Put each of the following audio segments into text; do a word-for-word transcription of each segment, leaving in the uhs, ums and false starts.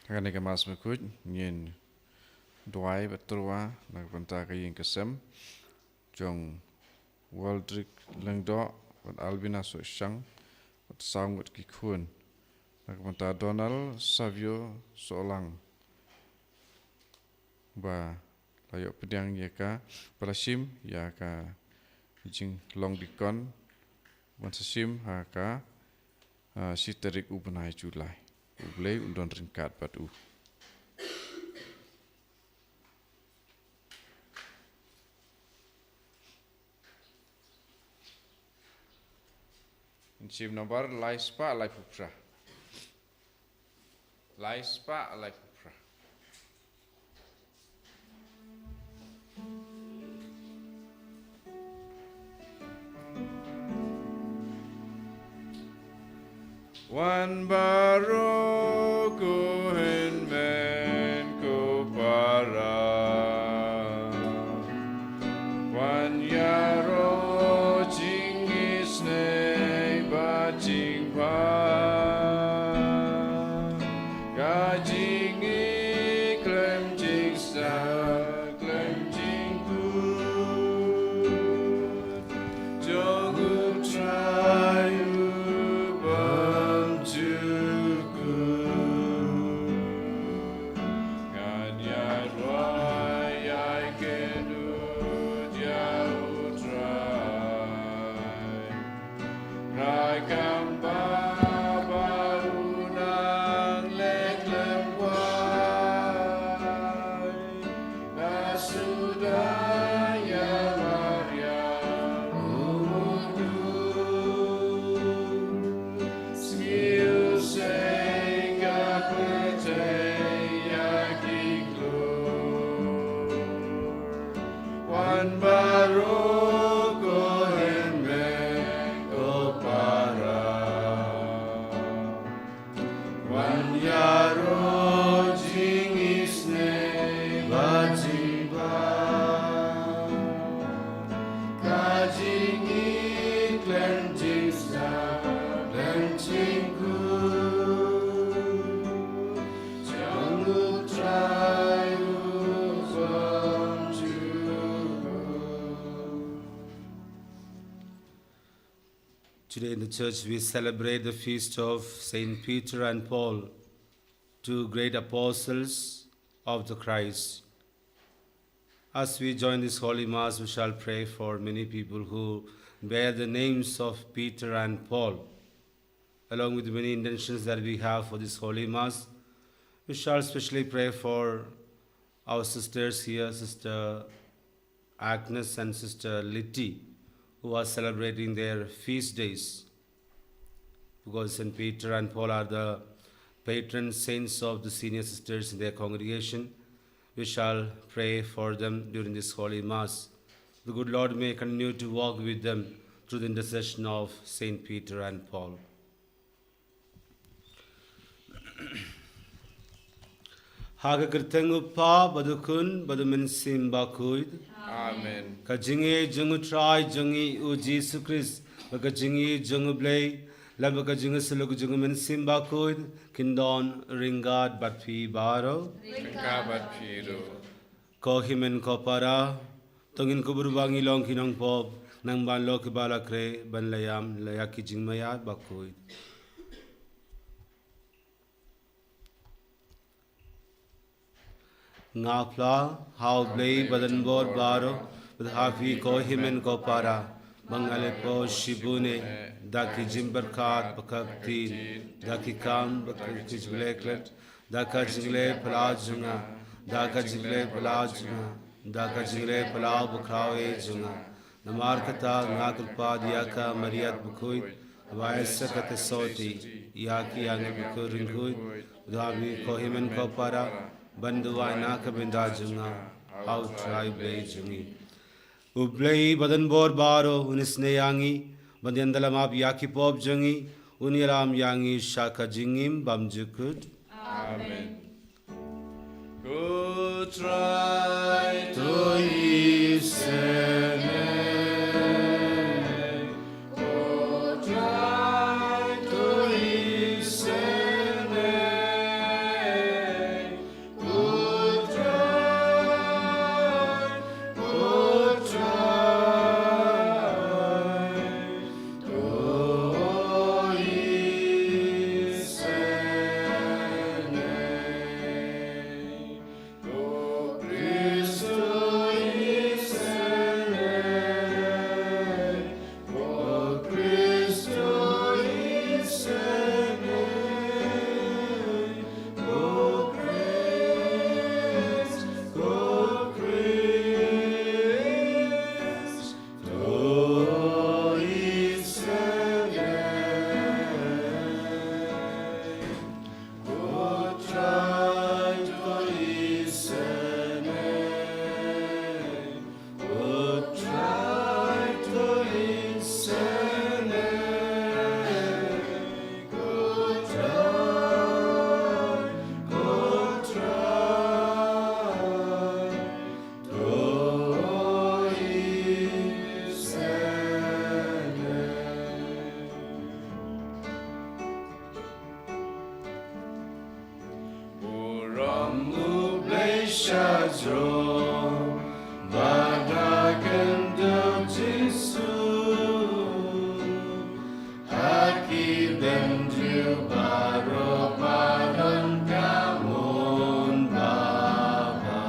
Ha kane ka Mass Bakhuid ngin duwai bad tyrwa na ka bynta ka ïing ka sem jong Waldrick Lyngdoh bad Albina Sohshang bad saw ngut ki khun, na ka bynta Donald Savio Sohlang ba la ïoh pdiang ïa ka, ba la shim ïa ka jinglong dikon ban sa shim ha ka, ah, shi tarik u bnai July. U Blei un don ryngkat bad u. Ngin shim nambar lai spah laiphew phra. Lai spah laiphew phra. Wan baroh ko hynmen ko para. Wan ïaroh jingisynei bad jingpang. Ka jingïeit khlem jingstad khlem jingkut jong U Trai u bymjukut. Ngan ïaroh ïa kynduh ïa U Trai. Nga kam ba ba u nang leh khlem wai. Nga suda ïa Maria u mutdur. Sngi u seng nga pyrthei ïa ki klur. Wan baroh ko hynmen ko para. Wan ïaroh jingisynei bad jingpang. Ka jingïeit khlem jingstad khlem jingkut jong U Trai u bymjukut. Today in the church we celebrate the feast of Saint Peter and Paul, two great apostles of the Christ. As we join this Holy Mass, we shall pray for many people who bear the names of Peter and Paul. Along with many intentions that we have for this Holy Mass, we shall specially pray for our sisters here, Sister Agnes and Sister Litty, who are celebrating their feast days. Because Saint Peter and Paul are the patron saints of the senior sisters in their congregation, we shall pray for them during this Holy Mass. The good Lord may continue to walk with them through the intercession of Saint Peter and Paul. Ha ka kyrteng U Kpa bad U Khun bad U Mynsiem Bakhuid. Amen. Ka jingïeit jong U Trai jong ngi U Jisu Khrist, bad ka jingïeit jong U Blei, lem bad ka jingïasyllok jong U Mynsiem Bakhuid, kin don ryngkat bad phi baroh. Ryngkat bad phi ruh. Ko hynmen ko para, to ngin kubur ba ngi long ki nongpop, nang ban long kiba la khreh ban la ïam ïa ki jingmyntoi bakhuid. Nga phla ha U Blei Badonbor baroh, bad ha phi ko hynmen ko para, ba nga la pop shibun eh, da ki jingpyrkhat bad ka ktien, da ki kam bad ka jingkit jingkhlaiñ, da ka jingleh phyllaw jong nga, da ka jingleh phyllaw jong nga, da ka jingleh phyllaw bakhraw eh jong nga. Namar kata nga kyrpad ïa ka Maria bakhuid, ba ai sa ka theisotti ïa ki angel bakhuid ryngkhuid, bad ha phi ko hynmen ko para, ban duwai na ka bynta jong nga ha U Trai Blei jong ngi. U Blei Badonbor baroh un isynei ïa ngi, ban ïa da la map ïa ki pop jong ngi, un ïalam ïa ngi sha ka jingim bymjukut. Amen. Ko Trai to isynei, ko Trai to isynei. U Blei sha jrong, ba da kynduh Jisu. Ha ki bynriew baroh ba don ka mon babha.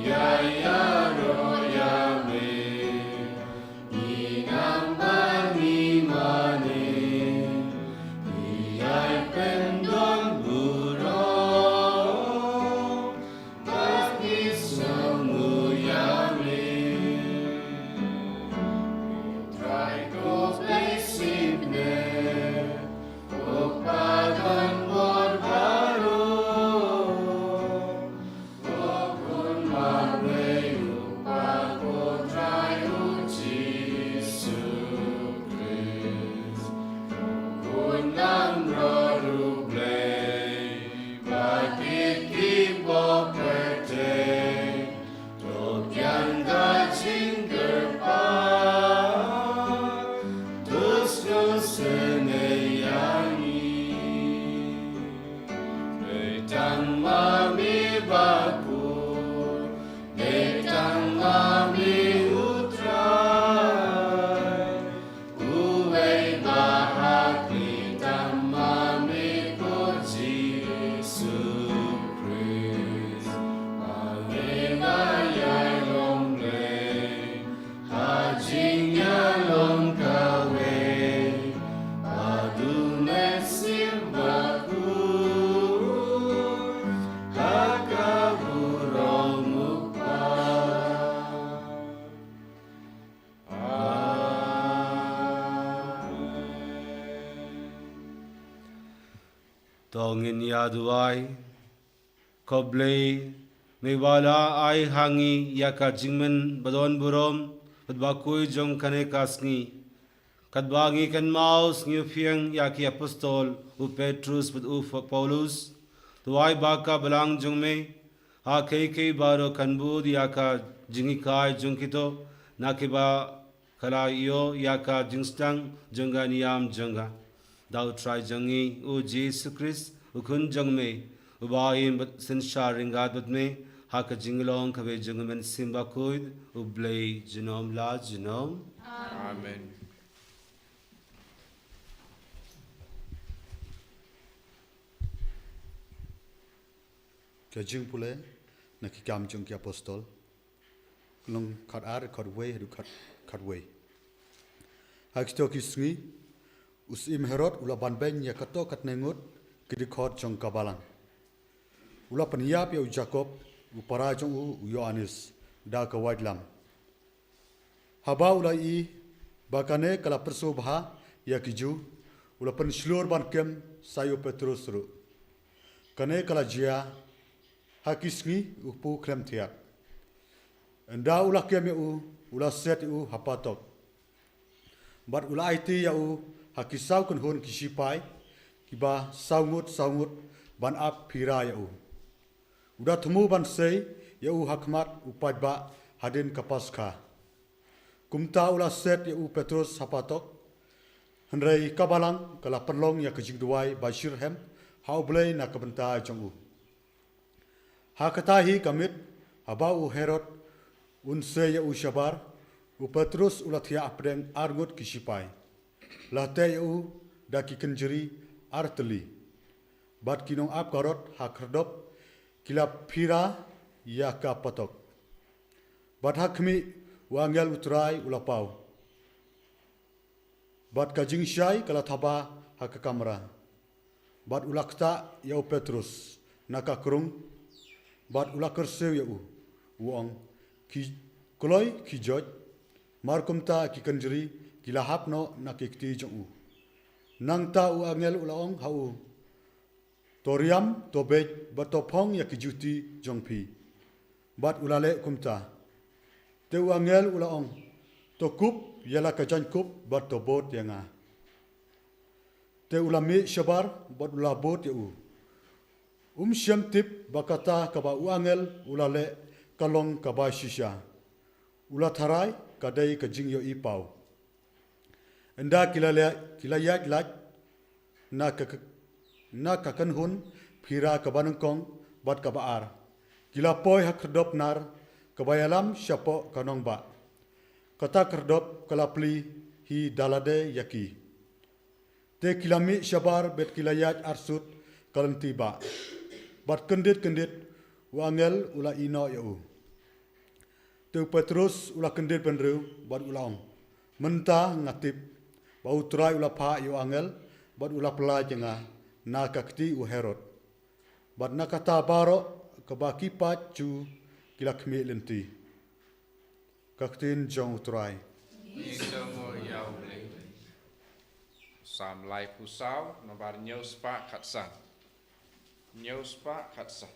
Ïa ïaroh ïa me. Ngi nang ba ngi mane, ngi ai pynban burom, ba ngi sngewnguh ïa me. Trai ko Blei shisha, ko Pa don bor baroh. Dei tang ma me bakhuid, dei tang ma me u Trai. Uwei ba ha khlieh tang ma me ko Jisu Khrist. Ma me ba ïalong Blei. Ha jingïalong kawei, ba dum mynsiem bakhuid, ha ka burom u Kpa. Amen. To ngin ïa duwai. Ko Blei, me ba la ai ha ngi ïa ka jingmyn ba don burom bad bakhuid jong kane ka sngi. Katba ngi kynmaw sngewphieng ïa ki apostol, u Petrus bad u Fa-, Paulus, duwai ba ka balang jong me ha kiei kiei baroh kan bud ïa ka jinghikai jong kito, na kiba ka la ïoh ïa ka jingsdang jong ka niam jong ka. Da u Trai jong ngi u Jisu Khrist, u Khun jong me, uba im bad synshar ryngkat bad me ha ka jinglong kawei jong u Mynsiem Bakhuid, u Blei junom la junom. Amen. Ka jingpule na ki Kam jong ki Apostol. Lynnong khatar, khatwei haduh khat, khatwei. Ha kito ki sngi, u Syiem Herod u la ban beiñ ïa kato katne ngut ki dkhot jong ka balang. U la pynïap ïa u Jakob, u para jong u, u Ïoannis, da ka waitlam. Haba u la ïohi ba kane ka la pyrshah bha ïa ki Jiw, u la pynshlur ban kem sa ïa u Petrus ruh. Kane ka la jia ha ki sngi u kpu khlem thiah. Ynda u la kem ïa u, u la set ïa u ha patok. Bad u la aiti ïa u ha ki saw kynhun ki shipai, kiba saw ngut saw ngut ban ap phira ïa u. U da thmu ban sei ïa u ha khmat u paidbah hadien ka Paskha. Kumta u la set ïa u Petrus ha patok. Hynrei ka balang ka la pynlong ïa ka jingduwai ba shitrhem ha U Blei na ka bynta jong u. Ha kata hi ka miet, haba u Herod un sei ïa u shabar, u Petrus u la thiah hapdeng ar ngut ki shipai. La teh ïa u da ki kynjri ar tylli. Bad ki nongap ka rot ha khyrdop ki la phira ïa ka patok. Bad ha khmih, u angel U Trai u la paw. Bad ka jingshai ka la thaba ha ka kamra. Bad u la ktah ïa u Petrus na ka krung. Bad u la kyrsiew ïa u, u ong, ki kloi ki joit. Mar kumta ki kynjri ki la hap noh na ki kti jong u. Nangta u angel u la ong ha u, to riam, to beit, bad to phong ïa ki juti jong phi. Bad u la leh kumta. Te u angel u la ong, to kup ïa la ka jaiñkup bad to bud ïa nga. Te u la mih shabar bad u la bud ïa u. Um shym tip ba kata kaba u angel u la leh ka long kaba shisha. U la tharai ka dei ka jingïohi paw. Ynda ki la leh, ki la ïaid lait na ka, na ka kynhun phira kaba nyngkong bad kaba ar. Ki la poi ha khyrdop nar kaba ïalam shapoh ka nongbah. Kata khyrdop ka la plie hi da lade ïa ki. Te ki la mih shabar bad ki la ïaid arsut ka lynti bah. Bad kyndit kyndit u angel u la ïehnoh ïa u. Te u Petrus u la kyndit bynriew bad u la ong, mynta nga tip ba U Trai u la phah ïa u angel bad u la pyllait ïa nga na ka kti u Herod. Bad na kata baroh kaba ki paid Jiw ki la khmih lynti. Ka ktien jong U Trai. Ngi sngewbha ïa U Blei. Salm laiphew saw, nambar hynñiew spah khatsan. Hynñiew spah khatsan.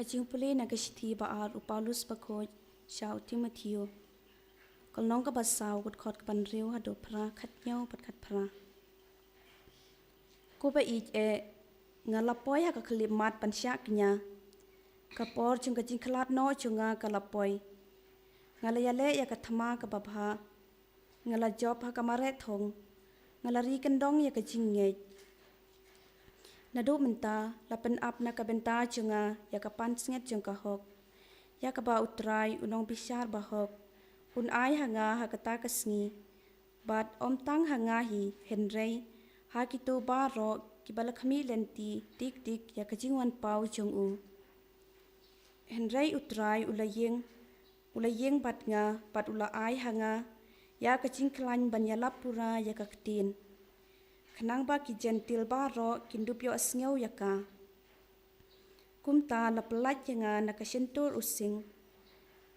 Ka jingpule na ka shithi ba ar u Paulus bakhuid sha u Timotheo. Ka lynnong kaba saw, ka dkhot kaba hynriew haduh phra, khathynñiew bad khatphra. Ko ba ïeit eh, nga la poi ha ka khyllipmat ban shah kñia. Ka por jong ka jingkhlad noh jong nga ka la poi. Nga la ïaleh ïa ka thma kaba bha. Nga la jop ha ka mareh thong. Nga la ri kyndong ïa ka jingngeit. Naduh mynta, la pynap na ka bynta jong nga ïa ka pansngiat jong ka hok, ïa kaba U Trai u nongbishar bahok un ai ha nga ha kata ka sngi. Bad ym tang ha nga hi, hynrei ha kito baroh kiba la khmih lynti dik dik ïa ka jingwan paw jong u. Hynrei U Trai u la ïeng, u la ïeng bad nga, bad u la ai ha nga ïa ka jingkhlaiñ ban ïalap pura ïa ka ktien, khnang ba ki Jentil baroh kin dup ïohsngew ïa ka. Kumta la pyllait ïa nga na ka shyntur u sing.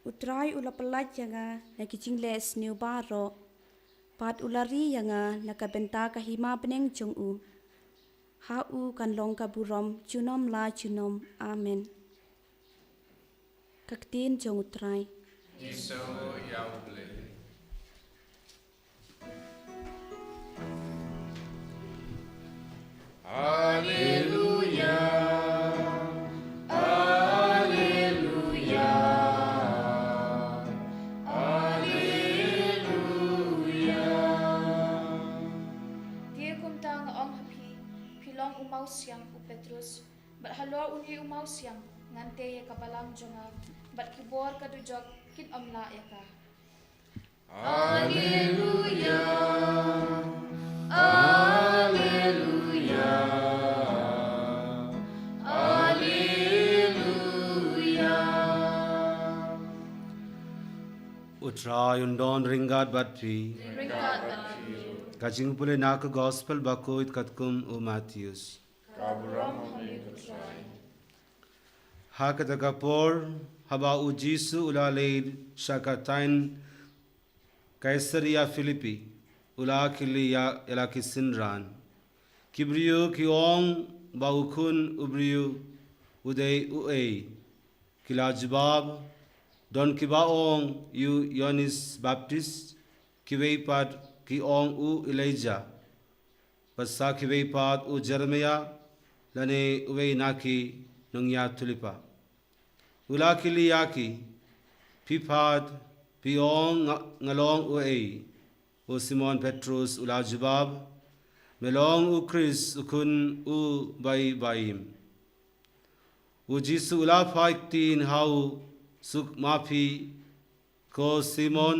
U Trai u la pyllait ïa nga na ki jingleh sniew baroh, bad u la ri ïa nga na ka bynta ka hima bneng jong u. Ha u kan long ka burom junom la junom. Amen. Ka ktien jong U Trai. Ki sngewbha ïa U Blei. Haleluya, haleluya, haleluya. Te kumta nga ong ha phi, phi long u mawsiang u Petrus, bad halor une u mawsiang ngan tei ïa ka balang jong nga, bad ki bor ka dujok kin ym lah ïa ka. Alleluia, alleluia, alleluia. U Trai un don ryngkat bad phi. Ryngkat bad phi. Ka jingpule na ka Gospel bakhuid katkum u Mathaios. Ka burom ha me ko Trai. Ha kata ka por, haba u Jisu u la leit sha ka thaiñ Kaisaria Philippi, u la kylli ïa, ïa la ki synran, ki briew ki ong ba u Khun u briew u dei uei? Ki la jubab, don kiba ong u Ïoannis Baptist, kiwei pat ki ong u Elijah, bad sa kiwei pat u Jeremiah, lane uwei na ki nongïathuhlypa. U la kylli ïa ki, phi pat phi ong nga, nga long uei? U Simon Petrus u la jubab, me long u Khrist, u Khun u Baibaiim. U Jisu u la phai ktien ha u, suk ma phi ko Simon,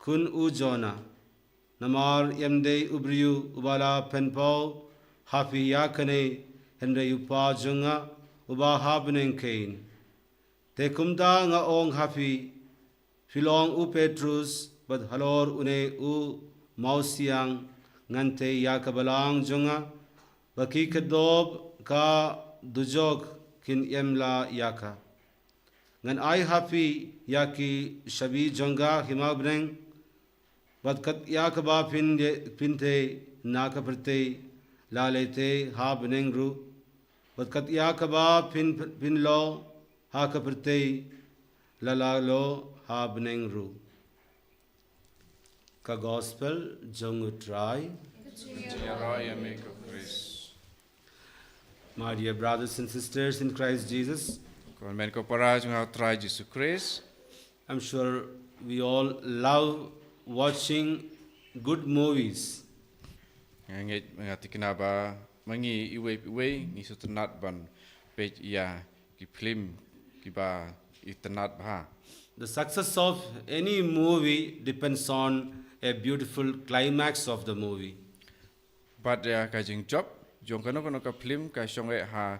khun u Jonah, namar ym dei u briew uba la pynpaw ha phi ïa kane, hynrei u Pa jong nga uba ha bneng kein. Te kumta nga ong ha phi, phi long u Petrus, bad halor une u mawsiang ngan tei ïa ka balang jong nga, ba ki khyrdop ka dujok kin ym lah ïa ka. Ngan ai ha phi ïa ki shabi jong ka hima bneng, bad kat ïa kaba phin de, phin theh na ka pyrthei, la leh theh ha bneng ruh, bad kat ïa kaba phin, phin loh ha ka pyrthei, la, la loh ha bneng ruh. Ka Gospel jong u Trai. Ka jingrwai ïa me ko Khrist. My dear brothers and sisters in Christ Jesus, ko hynmen ko para jong u Trai Jisu Khrist. I'm sure we all love watching good movies. Nga ngeit, nga thikna ba ma ngi iwei iwei ngi sngewtynnat ban peit ïa ki phlim kiba itynnat bha. The success of any movie depends on a beautiful climax of the movie. Bad ïa ka jingjop jong kano kano ka phlim ka shong eh ha,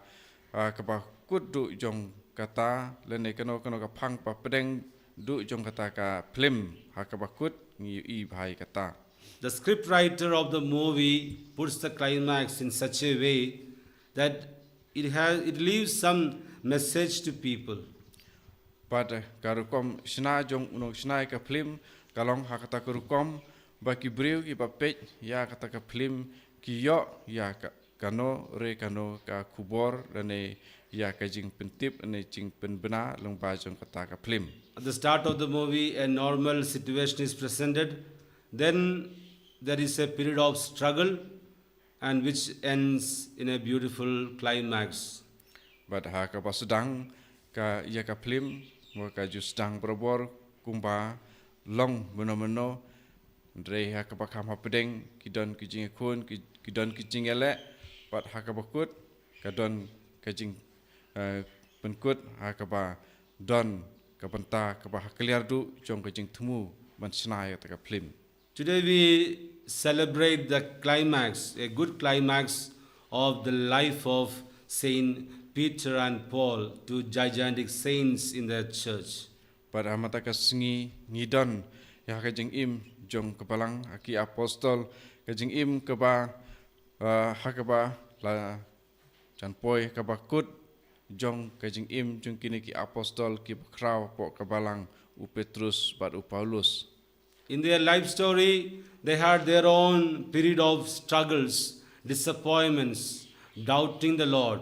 ha kaba kut duh jong kata, lane kano kano ka phang ba pdeng duh jong kata ka phlim ha kaba kut ngi ïohi bha ïa kata. The script writer of the movie puts the climax in such a way that it has, it leaves some message to people. Bad ka rukom shna jong u nongshna ïa ka phlim ka long ha kata ka rukom ba ki briew kiba peit ïa kata ka phlim ki ïoh ïa ka, kano re kano ka khubor lane ïa ka jingpyntip lane jingpynbna lyngba jong kata ka phlim. At the start of the movie, a normal situation is presented. Then there is a period of struggle and which ends in a beautiful climax. Bad ha kaba sdang ka ïa ka phlim mo ka ju sdang barabor kumba long mynno mynno. Hynrei ha kaba kham hapdeng ki don ki jingïakhun ki, ki don ki jingïaleh bad ha kaba kut ka don ka jing eh, pynkut ha kaba don ka bynta kaba ha kliar duh jong ka jingthmu ban shna ïa kata ka phlim. Today we celebrate the climax, a good climax of the life of Saint Peter and Paul, two gigantic saints in the church. Bad ha kata ka sngi ngi don ïa ka jingim jong ka balang ha ki apostol ka jingim kaba uh, ha kaba la jan poi kaba kut jong ka jingim jong kine ki apostol kiba khraw hapoh ka balang u Petrus bad u Paulus. In their life story, they had their own period of struggles, disappointments, doubting the Lord,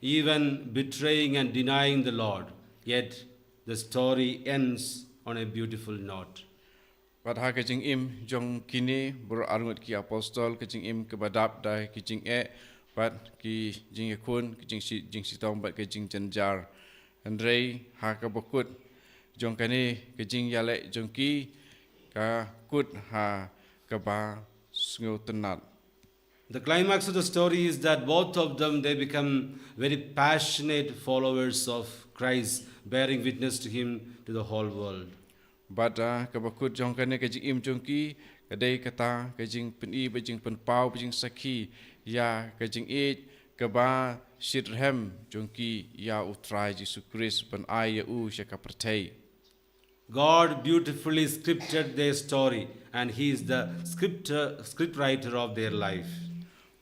even betraying and denying the Lord. Yet the story ends on a beautiful note. Bad ha ka jingim jong kine baroh arngut ki apostol ka jingim kaba dap da ki jingeh bad ki jingïakhun ki jingshi, jingshitom bad ka jingjynjar. Hynrei ha kaba kut jong kane ka jingïaleh jong ki ka kut ha kaba sngewtynnat. The climax of the story is that both of them, they become very passionate followers of Christ, bearing witness to him to the whole world. Bad uh, kaba kut jong kane ka jingim jong ki ka dei kata ka jingpyni ba jingpynpaw ba jingsakhi ïa ka jingïeit kaba shitrhem jong ki ïa u Trai Jisu Khrist ban ai ïa u sha ka pyrthei. God beautifully scripted their story, and He is the scripter, script writer of their life.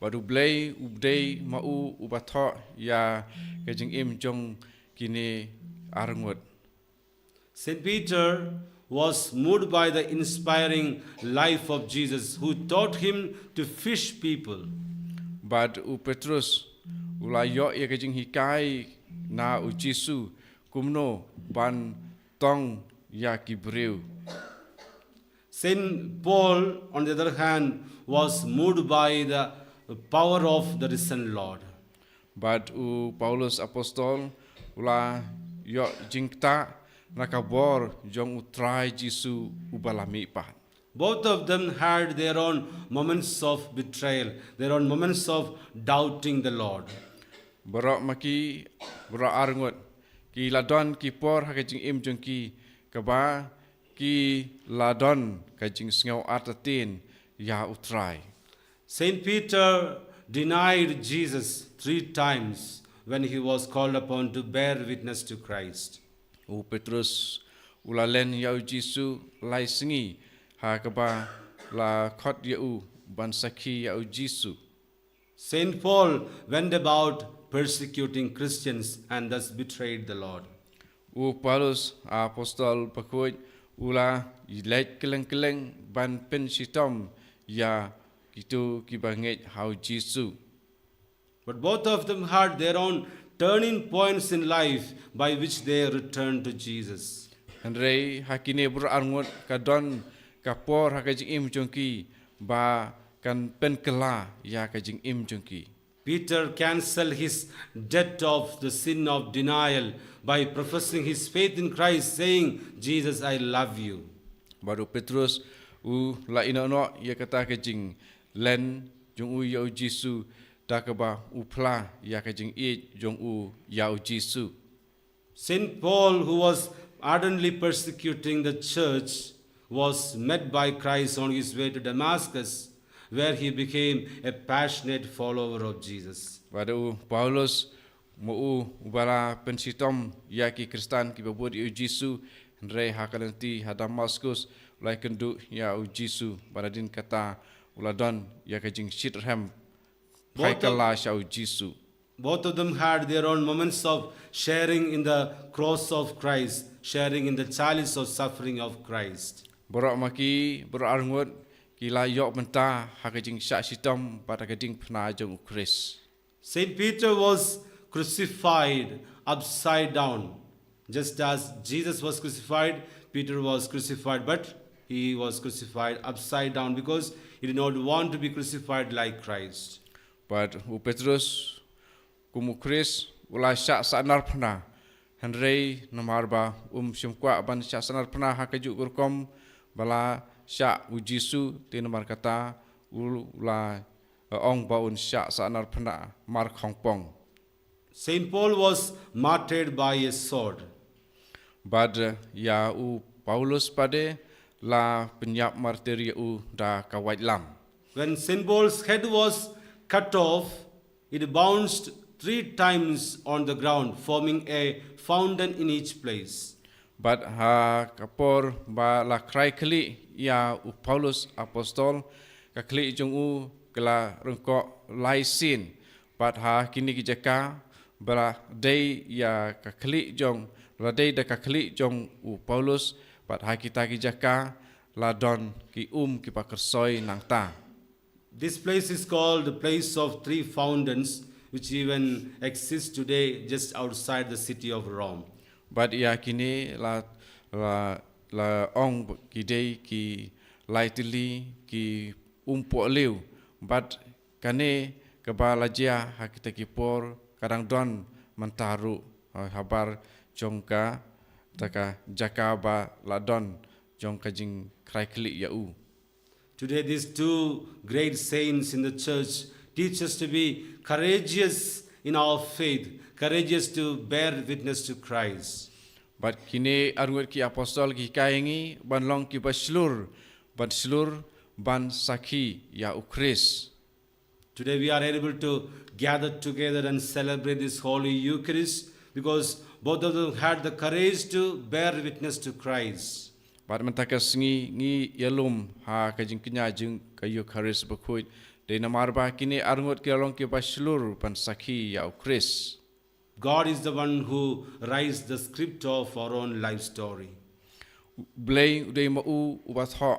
Bad u Blei u dei ma u uba thoh ïa ka jingim jong kine arngut. Saint Peter was moved by the inspiring life of Jesus, who taught him to fish people. Bad u Petrus u la ïoh ïa ka jinghikai na u Jisu kumno ban tong ïa ki briew. Saint Paul, on the other hand, was moved by the power of the risen Lord. Bad u Paulus apostol u la ïoh jingktah na ka bor jong u Trai Jisu uba la mihpat. Both of them had their own moments of betrayal, their own moments of doubting the Lord. Baroh ma ki, baroh arngut ki la don ki por ha ka jingim jong ki kaba ki la don ka jingsngew artatien ïa u Trai. Saint Peter denied Jesus three times when he was called upon to bear witness to Christ. U Petrus u la len ïa u Jisu lai sngi ha kaba la khot ïa u ban sakhi ïa u Jisu. Saint Paul went about persecuting Christians and thus betrayed the Lord. U Paulus apostol bakhuid u la leit kylleng kylleng ban pynshitom ïa kito kiba ngeit ha u Jisu. But both of them had their own turning points in life by which they returned to Jesus. Hynrei ha kine baroh arngut ka don ka por ha ka jingim jong ki ba kan pynkylla ïa ka jingim jong ki. Peter canceled his debt of the sin of denial by professing his faith in Christ, saying, Jesus, I love you. Bad u Petrus u la ïehnoh ïa kata ka jinglen jong u ïa u Jisu da kaba u phla ïa ka jingïeit jong u ïa u Jisu. Saint Paul, who was ardently persecuting the church, was met by Christ on his way to Damascus, where he became a passionate follower of Jesus. Bad u Paulus ma u uba la pynshitom ïa ki Khristan kiba bud ïa u Jisu, hynrei ha ka lynti ha Damaskus u la ïakynduh ïa u Jisu, bad hadien kata u la don ïa ka jingshitrhem. Both of, ka la sha u Jisu. Both of them had their own moments of sharing in the cross of Christ, sharing in the chalice of suffering of Christ. Baroh ma ki, baroh arngut ki la ïoh bynta ha ka jingshah shitom bad ha ka diengphna jong u Khrist. Saint Peter was crucified upside down. Just as Jesus was crucified, Peter was crucified, but he was crucified upside down because he did not want to be crucified like Christ. Bad u Petrus kum u Khrist u la shah sahnarphna, hynrei namar ba um shym kwah ban shah sahnarphna ha kajuh ka rukom ba la shah u Jisu, te namar kata u la ong ba un shah sahnarphna markhongpong. Saint Paul was martyred by a sword. Bad ïa u Paulus pat de la pynïap martir ïa u da ka waitlam. When Saint Paul's head was cut off, it bounced three times on the ground, forming a fountain in each place. Bad ha ka por ba la khrai khlieh ïa u Paulus apostol, ka khlieh jong u ka la ryngkoh lai sien. Bad ha kine ki jaka ba la dei ïa ka khlieh jong, la dei da ka khlieh jong u Paulus, bad ha kita ki jaka la don ki um kiba kyrsoi nangta. This place is called the place of three fountains, which even exists today just outside the city of Rome. Bad ïa kine la, la, la ong ki dei ki lai tylli ki um pohliew. Bad kane kaba la jia ha kita ki por ka dang don mynta ruh, ha, habar jong kata ka jaka ba la don jong ka jingkhrai khlieh ïa u. Today, these two great saints in the church teach us to be courageous in our faith, courageous to bear witness to Christ. Bad kine arngut ki apostol ki hikai ïa ngi ban long kiba shlur, ban shlur, ban sakhi ïa u Khrist. Today, we are able to gather together and celebrate this holy Eucharist because both of them had the courage to bear witness to Christ. Bad mynta ka sngi ngi ïalum ha ka jingkñia jong ka Eucharist bakhuid, dei namar ba kine arngut ki la long kiba shlur ban sakhi ïa u Khrist. God is the one who writes the script of our own life story. Blei u dei ma u uba thoh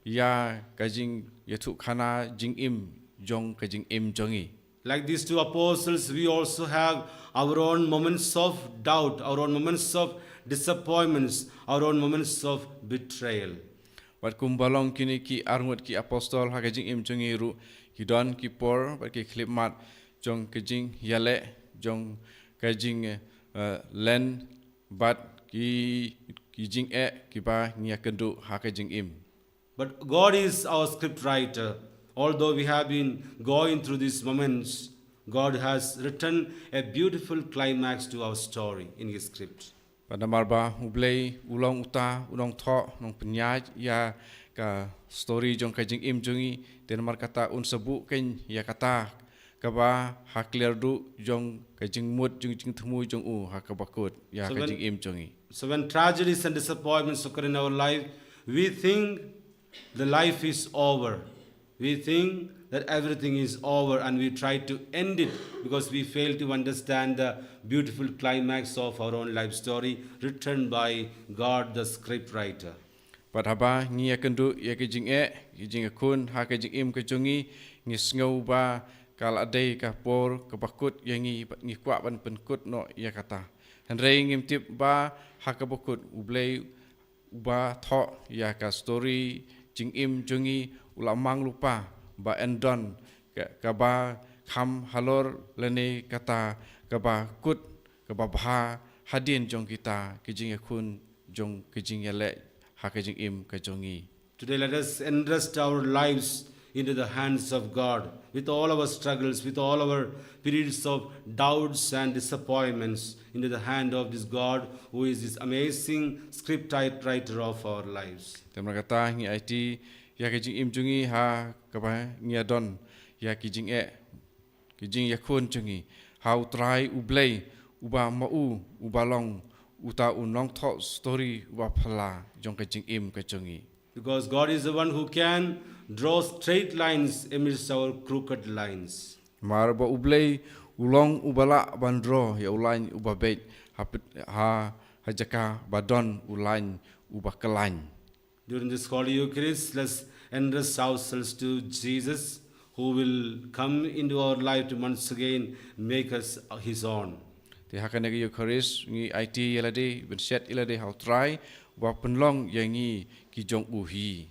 ïa ka jingïathuhkhana jingim jong ka jingim jong ngi. Like these two apostles, we also have our own moments of doubt, our own moments of disappointments, our own moments of betrayal. Bad kumba long kine ki arngut ki apostol ha ka jingim jong ngi ruh, ki don ki por bad ki khyllipmat jong ka jingïaleh, jong ka jing, eh, len, bad ki, ki jingeh kiba ngi ïakynduh ha ka jingim. But God is our script writer. Although we have been going through these moments, God has written a beautiful climax to our story in His script. Bad namar ba u Blei u long uta u nongthoh, nongpynïaid ïa ka story jong ka jingim jong ngi, te namar kata un sa buh keiñ ïa kata kaba ha kliar duh jong ka jingmut jong jingthmu jong u ha kaba kut ïa ka jingim jong ngi. So when tragedies and disappointments occur in our life, we think the life is over. We think that everything is over and we try to end it because we fail to understand the beautiful climax of our own life story written by God, the script writer. Bad haba ngi ïakynduh ïa ka jingeh, ka jingïakhun ha ka jingim ka jong ngi, ngi sngew ba ka la dei ka por kaba kut ïa ngi, bad ngi kwah ban pynkut noh ïa kata. Hynrei ngim tip ba ha kaba kut u Blei uba thoh ïa ka story jingim jong ngi u la mang lypa ba yn don ka, kaba kham halor lane kata kaba kut kaba bha hadien jong kita ki jingïakhun jong ki jingïaleh ha ka jingim ka jong ngi. Today, let us entrust our lives into the hands of God with all our struggles, with all our periods of doubts and disappointments, into the hand of this God who is this amazing script writer of our lives. Te namar kata ngi aiti ïa ka jingim jong ngi ha kaba ngi ïadon ïa ki jingeh, ki jingïakhun jong ngi ha u Trai u Blei uba ma u uba long uta u nongthoh story uba phylla jong ka jingim ka jong ngi. Because God is the one who can draw straight lines amidst our crooked lines. Namar ba u Blei u long uba lah ban draw ïa u lain uba beit ha, ha, ha jaka ba don u lain uba kyllain. During this Holy Eucharist, let's Entrust ourselves to Jesus, who will come into our life to once again make us his own. Te ha kane ka Eucharist ngi aiti ïa lade, pynshet ïa lade ha U Trai, uba pynlong ïa ngi ki jong u hi.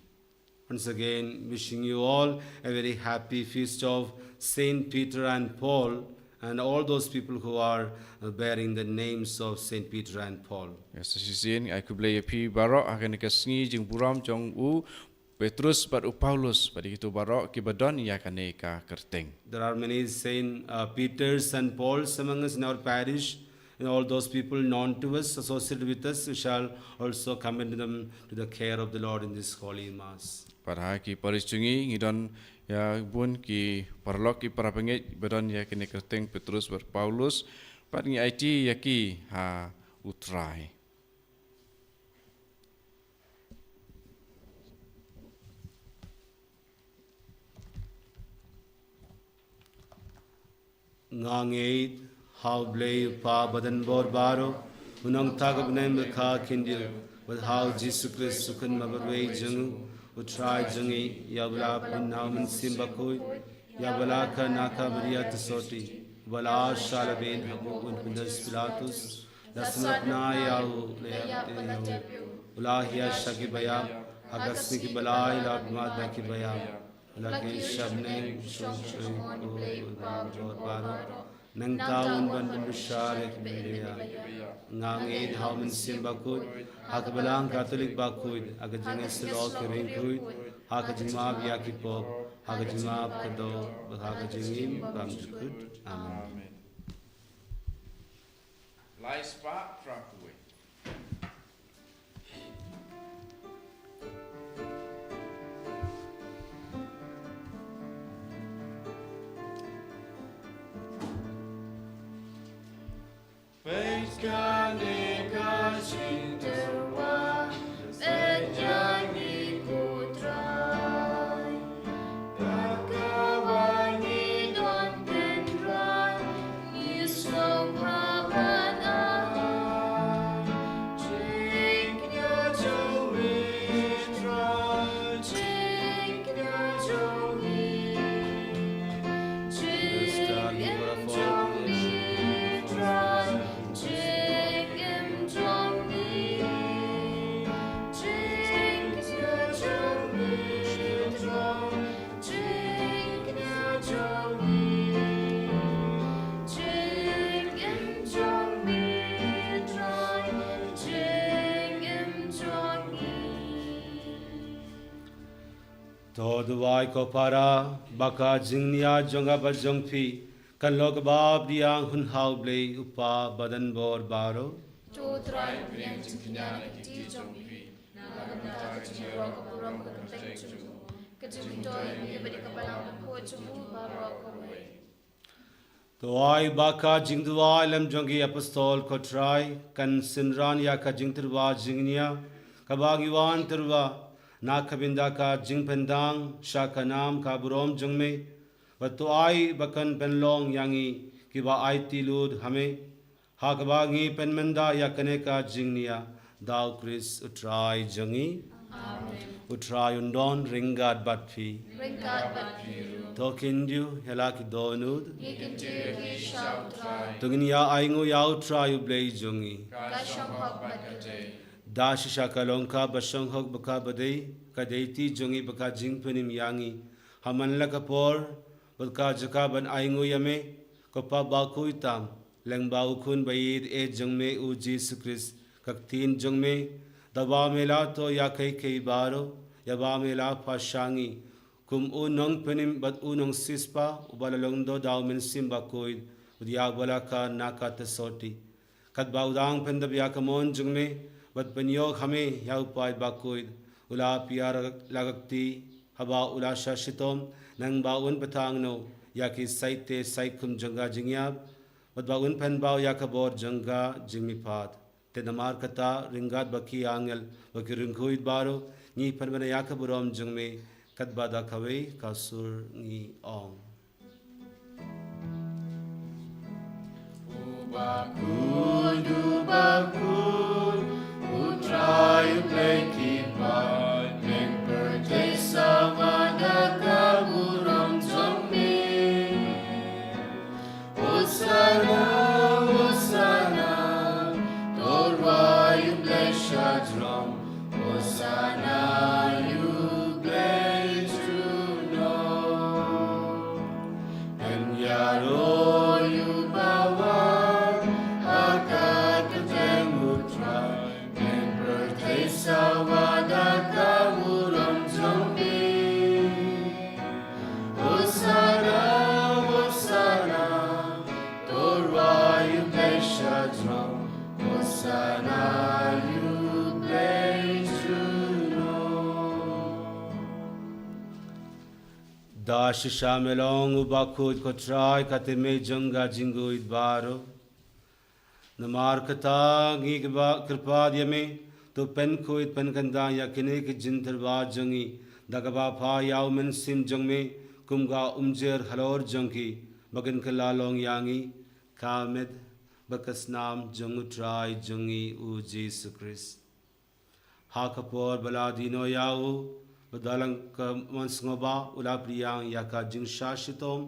Once again, wishing you all a very happy feast of Saint Peter and Paul and all those people who are, uh, bearing the names of Saint Peter and Paul. Ïa sa shisien ai khublei ïa phi baroh ha kane ka sngi jingburom jong u Petrus bad u Paulus bad ïa kito baroh kiba don ïa kane ka kyrteng. There are many Saint, uh, Peters and Pauls among us in our parish, and all those people known to us, associated with us, we shall also commend them to the care of the Lord in this holy mass. Bad ha ki parish jong ngi ngi don ïa bun ki paralok ki parabangeit ba don ïa kine ki kyrteng Petrus bad Paulus, bad ngi aiti ïa ki ha U Trai. Nga ngeit ha U Blei U Kpa badonbor baroh, U Nongthaw ka bneng bad ka khyndiat, bad ha U Jisu Khrist U Khun ba marwei jong U, U Trai jong ngi, ïa uba la pynbna U Mynsiem Bakhuid, ïa uba la kha na ka Maria Thasoti, uba la shah la beiñ hapoh u Pontius Pilatus, la sngap na ïa u, la ïap te ïa u, u la hiar sha ki baïap, ha ka sngi kaba lai la mad na ki baïap. La kiew sha bneng, shong sha U Blei U Kpa badonbor baroh. Nangta un wan ban bishar ïa kiba ïeit. Nga ngeit ha U Mynsiem Bakhuid, ha ka Balang Katholik bakhuid, ha ka jingïasyllok ki riewkhuid, ha ka jingmap ïa ki pop, ha ka jingmap ka doh, bad ha ka jingim bymjukut. Amen. Lai spah phra phew wei. Peit kane ka jingtyrwa, peit ïa ngi ko Trai. Ïa kaba ngi don kynrad, ngi sngewbha ban ai. Jingkñia jong me Trai, jingkñia jong me. Jingim jong me Trai, jingim jong me. Jingkñia jong me Trai, jingkñia jong me, jingim jong me Trai, jingim jong me. To duwai ko para, ba ka jingnia jong nga bad jong phi kan long kaba bniah hun ha U Blei U Kpa badonbor baroh. To Trai, pynïeng jingkñia na ki kti jong phi, na ka bynta ka jingrwai ka burom ka kyrteng jong u, ka jingmyntoi ïa ngi bad ïa ka balang bakhuid jong u baroh kawei. To ai ba ka jingduwai lem jong ki apostol ko Trai kan synran ïa ka jingtyrwa jingkñia kaba ngi wan tyrwa na ka bynta ka jingpyndang sha ka nam ka burom jong me. Bad to ai ba kan pynlong ïa ngi kiba aiti lut ha me, ha kaba ngi pynmynda ïa kane ka jingnia, da U Khrist U Trai jong ngi. Amen. U Trai un don ryngkat bad phi. Ryngkat bad phi ruh. To khyndiat ïa la ki dohnud. Ngi khyndiat ïa ki sha U Trai. To ngin ïa ainguh ïa U Trai U Blei jong ngi. Ka shong hok bad ka dei. Da shisha ka long ka ba shong hok bad ka ba dei, ka dei ti jong ngi bad ka jingpynim ïa ngi ha man la ka por bad ka jaka ban ainguh ïa me, ko Pa bakhuid tam, lyngba U Khun ba ïeit jong me U Jisu Khrist, ka ktien jong me, da ba me la thoh ïa kiei kiei baroh, ïa ba me la phah sha ngi kum u nongpynim bad u nongsiewspah uba la lyngdoh da U Mynsiem Bakhuid, bad ïa uba la kha na ka Thasoti. Katba u dang pyndep ïa ka mon jong me bad pynïoh ha me ïa u paid bakhuid, u la pynïar la ka kti haba u la shah shitom, nangba un pyntangno ïa ki saite saikum jong ka jingïap, bad ba un pynpaw ïa ka bor jong ka jingmihpat. Te namar kata, ryngkat bad ki angel bad ki riewkhuid baroh, ngi pynbna ïa ka burom jong me, katba da kawei ka sur ngi ong. U bakhuid, u bakhuid, U Trai U Blei ki paidbah, neng pyrthei sa Ïaroh ïa u bawan ha ka kyrteng u Trai, men pyrthei sawa da ka burom jong me. Hosana, Hosana, to rwai U Blei shajrong. Hosana ïa U Blei junom. Da shisha me long u bakhuid ko Trai, ka tynrai jong ka jingkhuid baroh. Namar kata ngi kyrpad ïa me, to pynkhuid pynkyndang ïa kine ki jingtyrwa jong ngi, da kaba pha ïa u Mynsiem jong me kum ka umjer halor jong ki, ba kin kylla long ïa ngi ka met bad ka snam jong u Trai jong ngi u Jisu Khrist. Ha ka por ba la die noh ïa u, bad da la ka mon sngewbha, u la pdiang ïa ka jingshah shitom,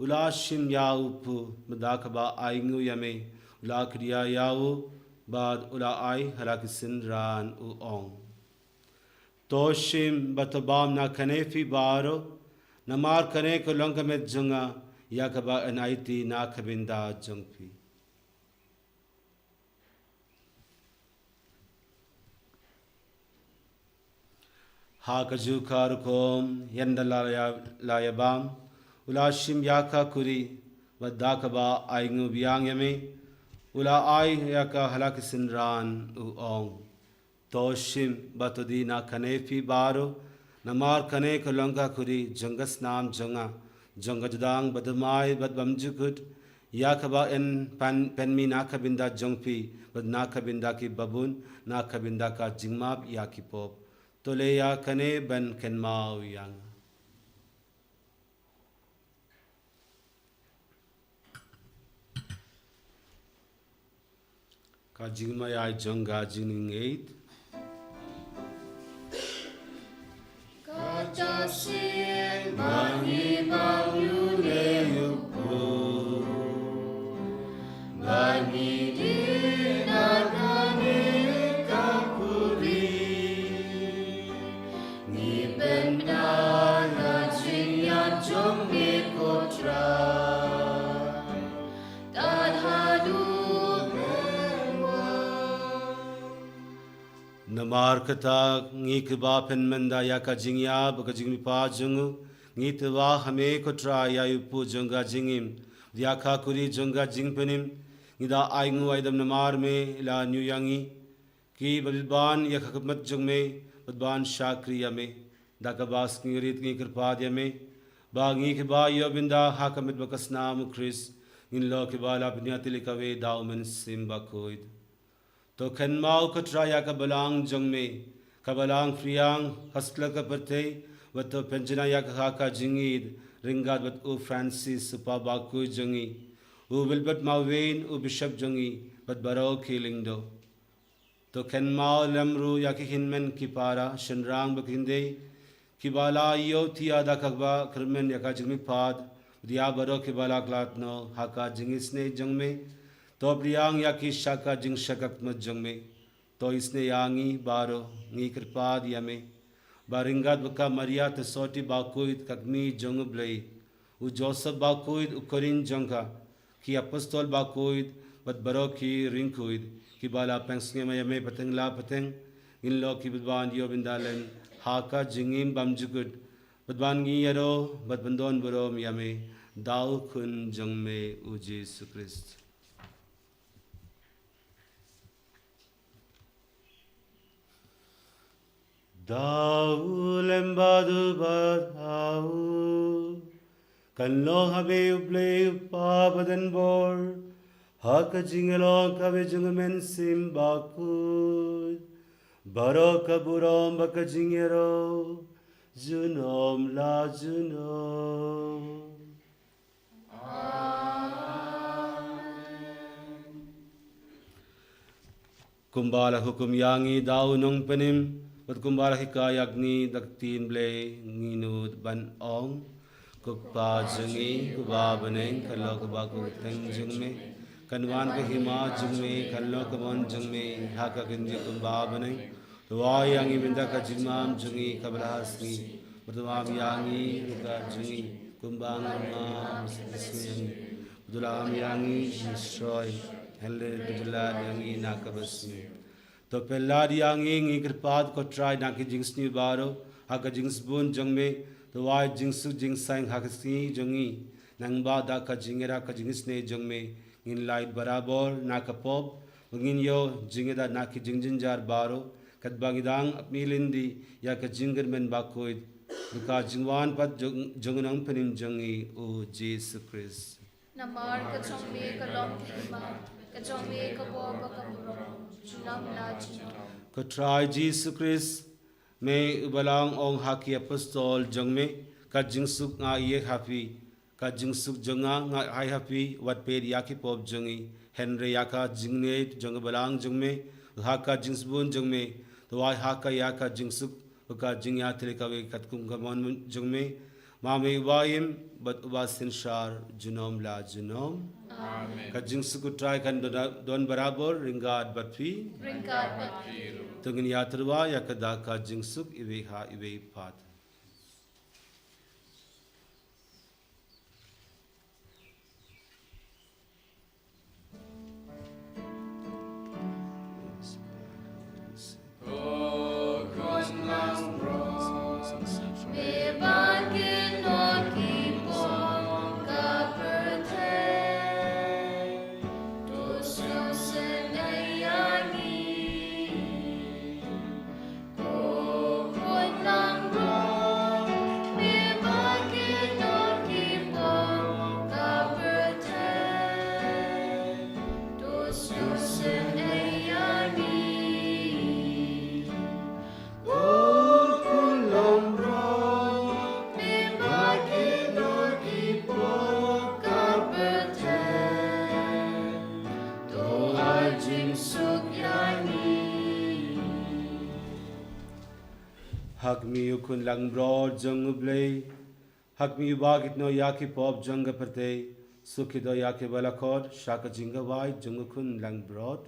u la shim ïa u kpu, bad da kaba ainguh ïa me, u la kdiah ïa u, bad u la ai ha la ki synran, u ong: To shim bad to bam na kane phi baroh, namar kane ka long ka met jong nga, ïa kaba yn aiti na ka bynta jong phi. Ha kajuh ka rukom, ynda la ïa, la ïa bam, u la shim ïa ka kuri, bad da kaba ainguh biang ïa me, u la ai ïa ka ha la ki synran, u ong: To shim bad to die na kane phi baroh, namar kane ka long ka kuri jong ka snam jong nga, jong ka jingdang bathymmai bad bymjukut, ïa kaba yn pyn, pynmih na ka bynta jong phi, bad na ka bynta ki babun, na ka bynta ka jingmap ïa ki pop. To leh ïa kane ban kynmaw ïa nga. Ka jingmaïai jong ka jingngeit. Kata sien ba ngi bam ïa une u kpu, ba ngi die na kane ka kuri. Ngi pynbna ïa ka jingïaid jong me ko Trai, tad haduh pynban. Namar kata ngi kiba pynmynda ïa ka jingïap bad ka jingmihpat jong u, ngi tyrwa ha me ko Trai ïa u kpu jong ka jingim, ïa ka kuri jong ka jingpynim, ngi da ainguh aidam namar me la ñiew ïa ngi, kiba bit ban ïa ka khmat jong me, bad ban shakri ïa me. Da kaba sngewrit ngi kyrpad ïa me, ba ngi kiba ïoh bynda ha ka met bad ka snam u Khrist, ngin long kiba la pynïaid tylli kawei da u Mynsiem Bakhuid. To kynmaw ko Trai ïa ka balang jong me, ka balang phriang, ka satlak ka pyrthei, bad to pynjanai ïa ka ha ka jingïeid, ryngkat bad u Francis u Pop Bakhuid jong ngi, u Wilbert Mawwein u Bishop jong ngi, bad baroh ki lyngdoh. To kynmaw lem ruh ïa ki hynmen ki para, shynrang bad ki hynrei, kiba la ïoh thiah da kaba kyrmen ïa ka jingmihpat, bad ïa baroh kiba la khlad noh ha ka jingisynei jong me. To pdiang ïa ki sha ka jingshakri khmat jong me. To isynei ïa ngi baroh, ngi kyrpad ïa me, ba ryngkat bad ka Maria Theisotti Bakhuid ka kmie jong u Blei, u Joseph Bakhuid u khun jong ka, ki apostol bakhuid, bad baroh ki riewkhuid, kiba la pynsngew ïa me pateng la pateng, ngin long kiba ban ïoh bynda lem ha ka jingim bymjukut, bad ban ngi ïaroh bad pyndonburom ïa me da u Khun jong me u Jisu Khrist. Da u lem bad u bad ha u, kan long ha me u Blei u Kpa badonbor, ha ka jingïalong kaba jong u Mynsiem Bakhuid, baroh ka burom bad ka jingïaroh, junom la junom. Kumba la hukum ïa ngi da u Nongpynim, bad kumba la hikai ïa ngi da ka ktien Blei, ngin nud ban ong: Ko Kpa jong ngi, ko ba ha bneng, kan long kaba kyrteng jong me, kan wan ka hima jong me, kan long ka mon jong me ha ka khyndiat kumba ha bneng. To ai ïa ngi mynta ka jingbam jong ngi kaba la ha sngi, bad to ai ïa ngi ryngkat jong ngi, kumba ngi ai ha ngi. Lam ïa ngi, ngi shroi, hynrei to lad ïa ngi na kaba sniew. To pynlad ïa ngi, ngi kyrpad ko Trai, na ki jingsniew baroh, ha ka jingsbun jong me, to wai jingsuk jingsaiñ ha ka sngi jong ngi, nangba da ka jingïarap ka jingisynei jong me, ngin lait barabor na ka pop, ba ngin ïoh jingïada na ki jingjynjar baroh, katba ngi dang ap mihlynti ïa ka jingkyrmen bakhuid, da ka jingwan pat jong, jong u Nongpynim jong ngi, u Jisu Khrist. Namar ka jong me ka long ka hima, ka jong me ka bor bad ka burom, junom la junom. Ko Trai Jisu Khrist, me uba la ong ha ki apostol jong me, ka jingsuk nga ai ha phi, ka jingsuk jong nga nga ai ha phi, wat peit ïa ki pop jong ngi, hynrei ïa ka jingngeit jong ka balang jong me, ha ka jingsbun jong me, to ai ha ka ïa ka jingsuk, ha ka jingïatylli kawei katkum ka mon jong me, ma me uba im bad uba synshar junom la junom. Amen. Ka jingsuk u Trai kan don, don barabor ryngkat bad phi. Ryngkat bad phi ruh. To ngin ïatyrwa ïa ka da ka jingsuk iwei ha iwei pat. Ha khmih u khun langbrot jong U Blei, ha khmih uba kit noh ïa ki pop jong ka pyrthei, suk kit noh ïa kiba la khot sha ka jingkhawai jong u khun langbrot.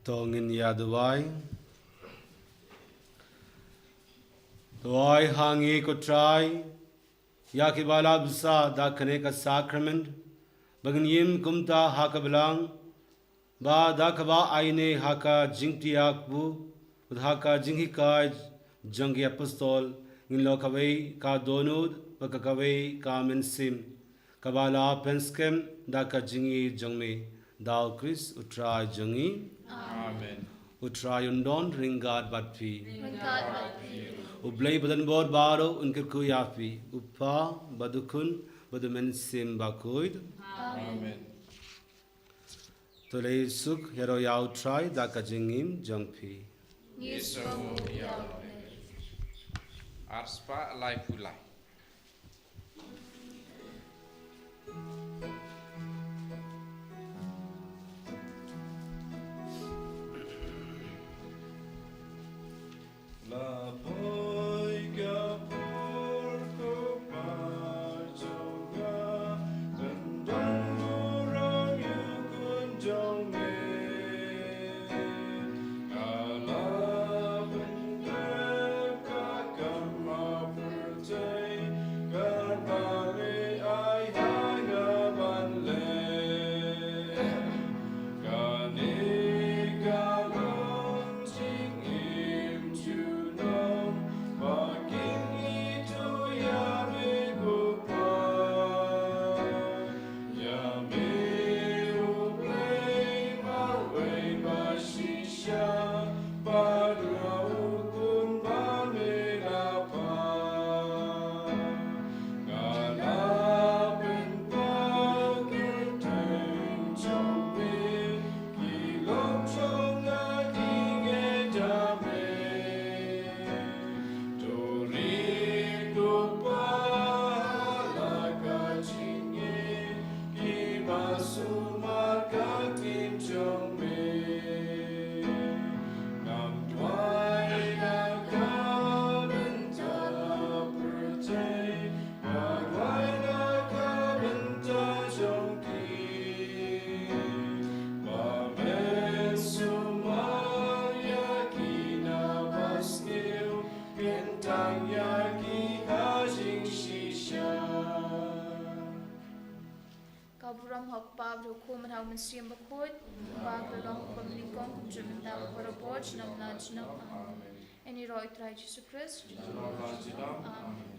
To ngin ïa duwai. Duwai ha ngi ko Trai ïa ki ba la bsa da kane ka sakrament, ba ngin ïm kumta ha ka blang, ba da kaba aine ha ka jingtiakbu, bad ha ka jinghikai jong ki apostol, ngin long kawei ka dohnud bad kawei ka mynsiem, kaba la pynskhem da ka jingïeit jong me, da u Khrist u Trai jong ngi. Amen. U Trai un don ryngkat bad phi. Ryngkat bad phi. U Blei badonbor baroh un kyrkhu ïa phi, u Kpa bad u Khun bad u Mynsiem Bakhuid. Amen. To leit suk, ïaroh ïa u Trai da ka jingim jong phi. Ngi sngewbha ïa u. Arspah laiphew lai. La poi ka por ko Pa jong nga, pyndonkam ïa u Khun jong me. Ka la pyndep ka kam ha pyrthei, kaba leh ai ha nga ban leh. Kane ka long jingim junom, ba kin ïathuh ïa me ko Pa. Ïa me u Blei marwei ba shisha, bad ïa u Khun ba me la pan. Nga la pynpaw kyrteng jong me, ki lok jong nga ki ngeit ha me. To rit ko Pa ha la ka jingim, kiba sumar ka ktien jong me. Ngam duwai na ka bynta pyrthei, nga duwai na ka bynta jong ki. Ba men sumar ïa ki na ba sniew, kyntang ïa ki ha jingshisha. Ka burom ha u Kpa bad ha u Khun bad ha u Mynsiem Bakhuid, kumba ka la long, kumba nyngkong, kumjuh mynta, barabor, junom la junom. Amen. Ïaroh ïa u Trai Jisu Khrist. Junom la junom. Amen.